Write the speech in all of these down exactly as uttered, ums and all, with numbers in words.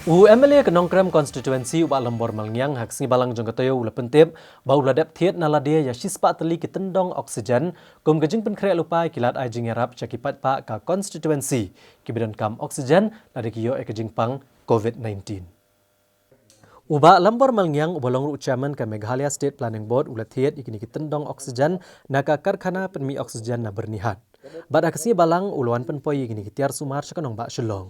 U M L A ka Nongkrem Constituency u Bah Lambor Malngiang ha ka sngi Balang jong ka taïew u la pyntip ba u la dep thied na lade ïa shispah tylli ki tyndong oxygen kum ka jingpynkhreh lypa ïa ki lad ai jingïarap sha ki paidbah ka constituency kiba donkam oxygen lada ki ïoh ïa ka jingpang covid nineteen. U Bah Lambor Malngiang uba long ruh u chairman ka Meghalaya State Planning Board u la thied ïa kine ki tyndong oxygen na ka karkhana pynmih oxygen na Byrnihat. Bad ha ka sngi Balang u la wan pynpoi ïa kine ki tiar sumar sha ka nongbah Shillong.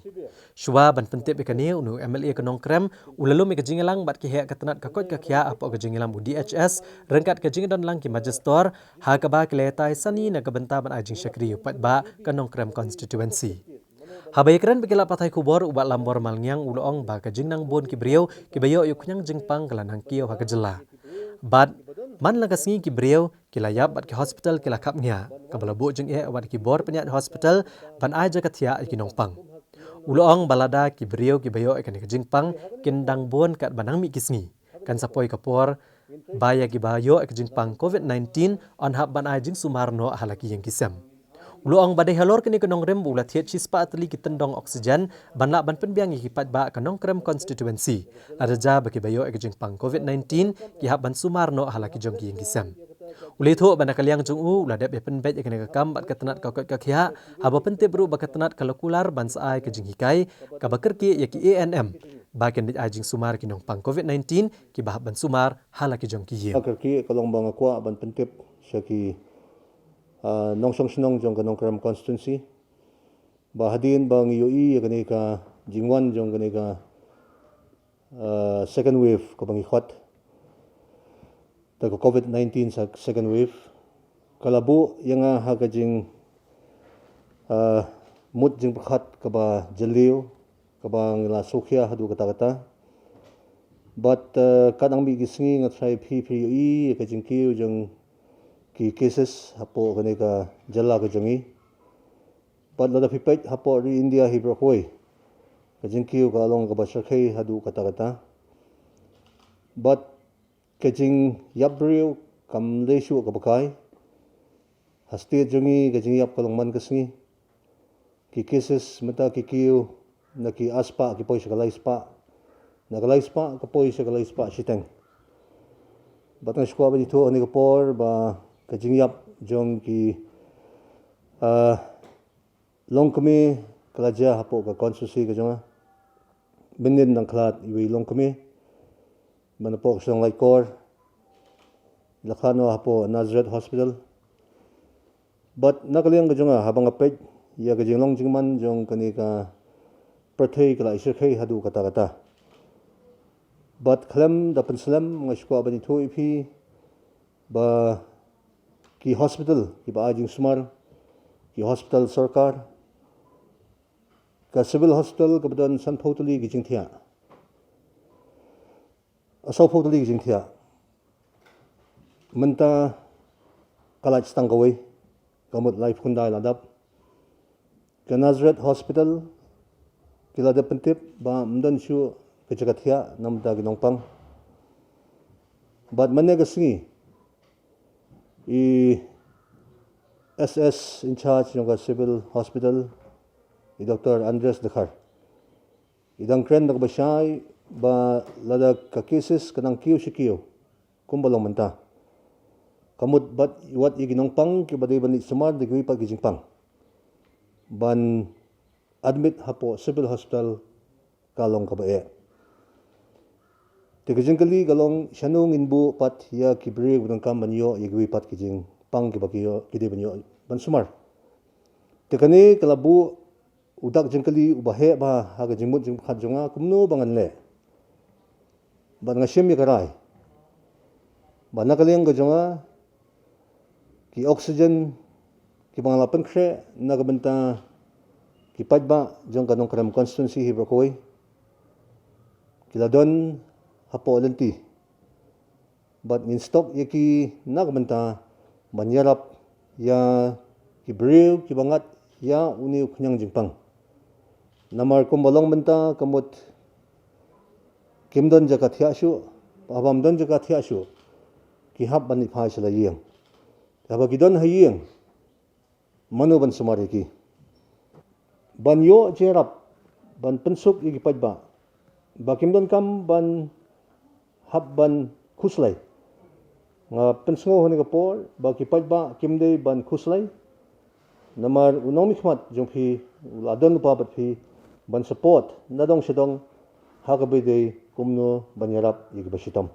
Shuwa ban pyntip ïa kane, une u M L A ka Nongkrem u la lum ïa ka jingïalang bad ki heh ka tnat ka koit ka khiah hapoh ka jingïalam u D H S ryngkat ka jingdon lang ki magistrate ha kaba ki la ïatai sani na ka bynta ban ai jingshakri ïa u paidbah ka Nongkrem constituency. Haba ïakren bad ki lad pathai khubor, u Bah Lambor Malngiang u la ong ba ka jingnang bun ki briew kiba ïoh ïa u khñiang jingpang ka la nang kiew ha ka jylla. Bad man la ka sngi ki briew ki la ïap bad ki hospital ki la khapngiah, kaba la buh jingeh wat ki bor pynïaid hospital ban ai jaka thiah ïa ki nongpang. U la ong ba lada ki briew kiba ïoh ïa kane ka jingpang kin dang bun katba nang mih ki sngi, kan sa poi ka por ba ïa kiba ïoh ïa ka jingpang covid nineteen yn hap ban ai jingsumar noh ha la ki ïing ki sem. U la ong ba dei halor kane ka nongrim ba u la thied shispah tylli ki tyndong oxygen ban lah ban pynbiang ïa ki paidbah ka Nongkrem constituency, lada jia ba kiba ïoh ïa ka jingpang covid nineteen ki hap ban sumar noh ha la ki jong ki ïing ki sem. U la ïathuh ba na ka liang jong u u la dep ïa pynbeit ïa kane ka kam bad ka tnat ka koit ka khiah, haba pyntip ruh ba ka tnat ka la kular ban sa ai ka jinghikai kaba kyrkieh ïa ki A N M ba kin leit ai jingsumar ïa ki nongpang covid nineteen kiba hap ban sumar ha la ki jong ki ïing. Ka kyrkieh ka long ba nga kwah ban pyntip sha ki, ah, nongshong shnong jong ka Nongkrem constituency ba hadien ba ngi ïohi ïa kane ka jingwan jong kane ka, ah, second wave kaba ngi khot da ka covid nineteen sa second wave, ka la buh ïa nga ha ka jing, ah, mut jingpyrkhat kaba jylliew, kaba ngi la sngewkhia haduh katta katta. Bad, ah, katba nang mih ki sngi nga tharai phi phi ïohi ïa ka jingkiew jong ki cases hapoh kane ka jylla ka jong ngi. Bad lada phi peit hapoh ri India hi baroh kawei, ka jingkiew ka long kaba shyrkhei haduh katta katta. Bad ka jingïap briew kam dei shuh kaba kai. Ha state jong ngi ka jingïap ka long man ka sngi. Ki cases mynta ki kiew na ki arspah ki poi sha ka laispah, na ka laispah ka poi sha ka laispah shiteng. Bad nga sngewkwah ban ïathuh ha kane ka por ba ka jingïap jong ki, ah, longkmie ka la jia hapoh ka constituency ka jong nga. Mynnin nang khlad iwei i longkmie, mynta hapoh ka shnong Laitkor, la khlad noh hapoh Nazareth Hospital. Bad na ka liang ka jong nga, haba nga peit ïa ka jinglong jingman jong kane ka pyrthei ka la shyrkhei haduh katta katta. Bad khlem da pynslem nga sngewkwah ban ïathuh ïa phi ba ki hospital kiba ai jingsumar, ki hospital sorkar, ka civil hospital kaba don sanphew tylli ki jingthiah, ah, sawphew tylli ki jingthiah, mynta ka lait tang kawei, ka mut laiphew khyndai la dap. Ka Nazareth Hospital ki la dep pyntip ba ym don shuh ka jaka thiah na ka bynta ki nongpang. Bad mynne ka sngi i S S in charge jong ka Civil Hospital, i Doctor Andreas Dkhar, i dang kren da kaba shai ba lada ka cases ka nang kiew shi kiew kumba long mynta, ka mut bad wat ïa ki nongpang kiba dei ban leit sumar da kiwei pat ki jingpang ban admit hapoh Civil Hospital ka long kaba eh. Te ka jingkylli ka long shano ngin buh pat ïa ki briew ba donkam ban ïoh ïa kiwei pat ki jingpang kiba ki ïoh, ki dei ban ïoh ban sumar. Te kane ka la buh u dak jingkylli uba heh bha ha ka jingmut jingpyrkhat jong nga kumno ba ngan leh. Bad nga shim ïa ka rai ba na ka liang ka jong nga ki oxygen kiba nga la pynkhreh na ka bynta ki paidbah jong ka Nongkrem constituency hi baroh kawei ki la don hapoh lynti. Bad ngin stock ïa ki na ka bynta ban ïarap ïa ki briew kiba ngat ïa une u khñiang jingpang. Namar kumba long mynta ka mut kim don jaka thiah shuh, haba ym don jaka thiah shuh ki hap ban leit phai sha la ïing. Haba ki don ha ïing, mano ban sumar ïa ki? Ban ïoh jingïarap ban pynsuk ïa ki paidbah ba kim donkam ban hap ban khuslai. Nga pynsngew ha kane ka por ba ki paidbah kim dei ban khuslai. Namar u nongmihkhmat jong phi u la don lypa bad phi ban support na dong sha dong ha kaba ïadei kumno ban ïarap ïa kiba shitom.